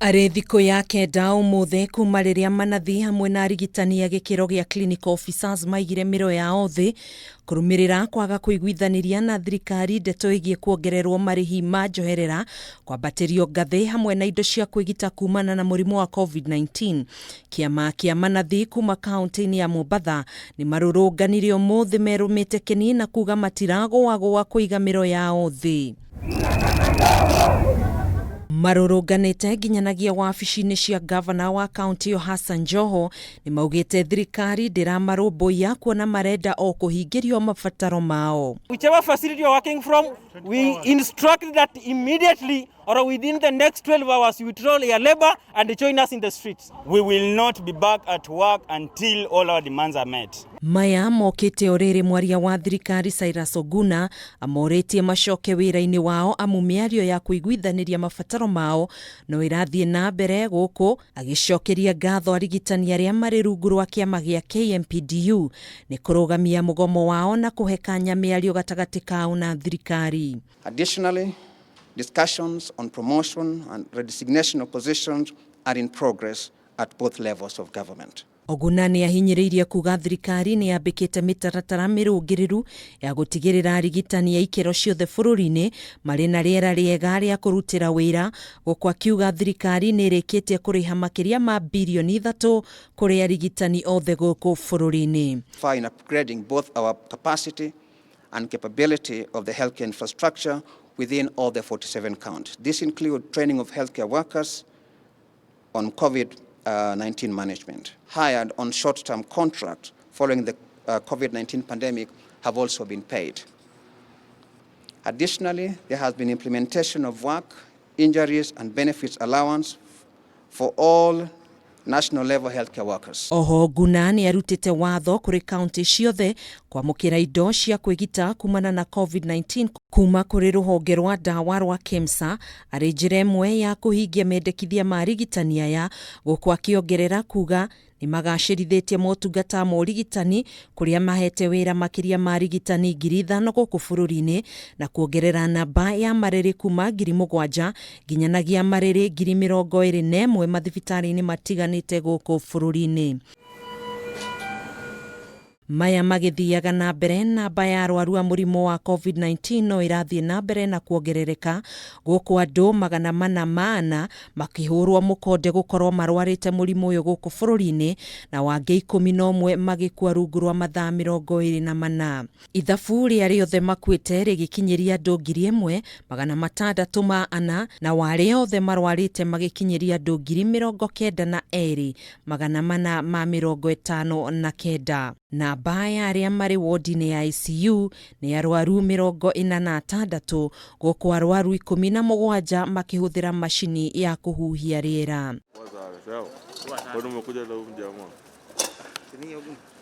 Arĩ thikũ ya kenda ũmũthĩ kuma rĩrĩa manathi hamwe na arigitani a gĩkĩro gĩa clinical officers maigire mĩro yao thĩ kũrũmĩrĩra kwaga kũiguithanĩria na thirikari ndeto ĩgiĩ kuongererwo marĩhi ma njoherera, kwambatĩrio ngathĩ hamwe na indo cia kwĩgita kumana na mũrimũ wa COVID-19. Kĩama kĩa manathi kuma kaunti-inĩ ya Mombatha nĩ marũrũnganire ũmũthĩ merũmĩte kĩni na kuga matiragũagũa kũiga mĩro yao thĩ. Marũrũnganĩte nginyanagia wabici-inĩ cia gavana wa kaunti ĩyo Hassan Joho nĩ maugĩte thirikari ndĩramarũmbũiya kuona marenda o kũhingĩrio mabataro mao. Whichever facility you're working from, we instruct that immediately or within the next 12 hours you withdraw your labor and join us in the streets. We will not be back at work until all our demands are met. Maya mokĩte o rĩrĩ mwaria wa thirikari Cyrus Oguna amorĩtie macoke wĩra-inĩ wao amu mĩario ya kũiguithanĩria mabataro mao no ĩrathiĩ na mbere gũkũ agĩcokeria ngatho arigitani arĩa marĩ rungu rwa kĩama gĩa KMPDU nĩ kũrũgamia mũgomo wao na kũhe kanya mĩario gatagatĩ kao na thirikari. Additionally, discussions on promotion and redesignation of positions are in progress at both levels of government. Oguna nĩ ahinyĩrĩirie kuga thirikari nĩ yambĩkĩte mĩtaratara mĩrũngĩrĩru ya gũtigĩrĩra arigitani a ikĩro ciothe bũrũri-inĩ marĩ na rĩera rĩega rĩa kũrutĩra wĩra, gũkũ akiuga thirikari nĩ ĩrĩkĩtie kũrĩha makĩria ma birioni 3 kũrĩ arigitani othe gũkũ bũrũri-inĩ. Far in upgrading both our capacity and capability of the healthcare infrastructure within all the 47 counties. This includes training of healthcare workers on COVID-19 management, hired on short-term contract following the COVID-19 pandemic have also been paid. Additionally, there has been implementation of work, injuries and benefits allowance for all national level healthcare workers. Oho Oguna nĩ arutĩte watho kũrĩ kaunti ciothe kwamũkĩra indo cia kwĩgita kumana na COVID-19 kuma kũrĩ rũhonge rwa ndawa rwa KEMSA arĩ njĩra ĩmwe ya kũhingia mendekithia ma arigitani aya, gũkũ akĩongerera kuga nĩ magacĩrithĩtie motungata ma ũrigitani kũrĩa mahete wĩra makĩria ma arigitani 5,000 gũkũ bũrũri-inĩ na kuongerera namba ya marĩrĩ kuma 7,000 nginyanagia marĩrĩ 21,000 mathibitarĩ-inĩ matiganĩte gũkũ bũrũri-inĩ. Maya magĩthiaga na mbere, namba ya arwaru a mũrimũ wa COVID-19 no ĩrathiĩ na mbere na kuongerereka gũkũ andũ 404 makĩhũrwo mũkonde gũkorwo marwarĩte mũrimũ ũyũ gũkũ bũrũri-inĩ na wangĩ 11 magĩkua rungu rwa mathaa 24. Ithabu rĩa rĩothe makuĩte rĩgĩkinyĩria andũ 1604 na warĩa othe marwarĩte magĩkinyĩria andũ 92,459. Namba ya arĩa marĩ wodi-inĩ ya ICU nĩ arwaru 46 gũkũ arwaru 17 makĩhũthĩra macini ya kũhuhia rĩera. Kwani umekuja na huyu mjamaa?